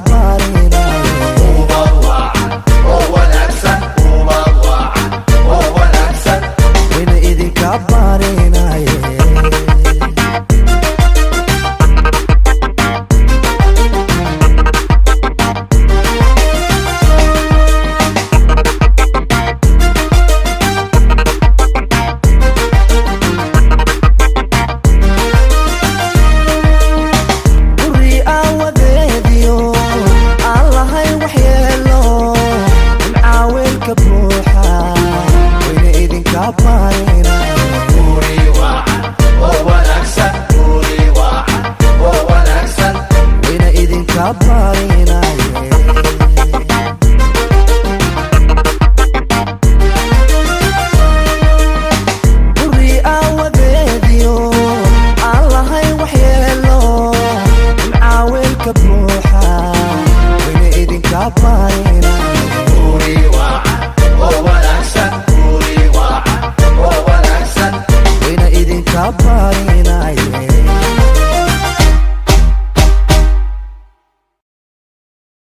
Barinaaye. Ubad wacan oo wanaagsan, ubad wacan oo wanaagsan. Wayna idinka barinaaye. Guri aawadeediyo aan lahayn waxyeelo, nimcaaweelka buuxa, wayna idinka barinaaye. Guri wacan oo wanaagsan, guri wacan oo wanaagsan. Wayna idinka barinaaye. Guri aawadeediyo aan lahayn waxyeelo, nimcaaweelka buuxa, wayna idinka barinaaye.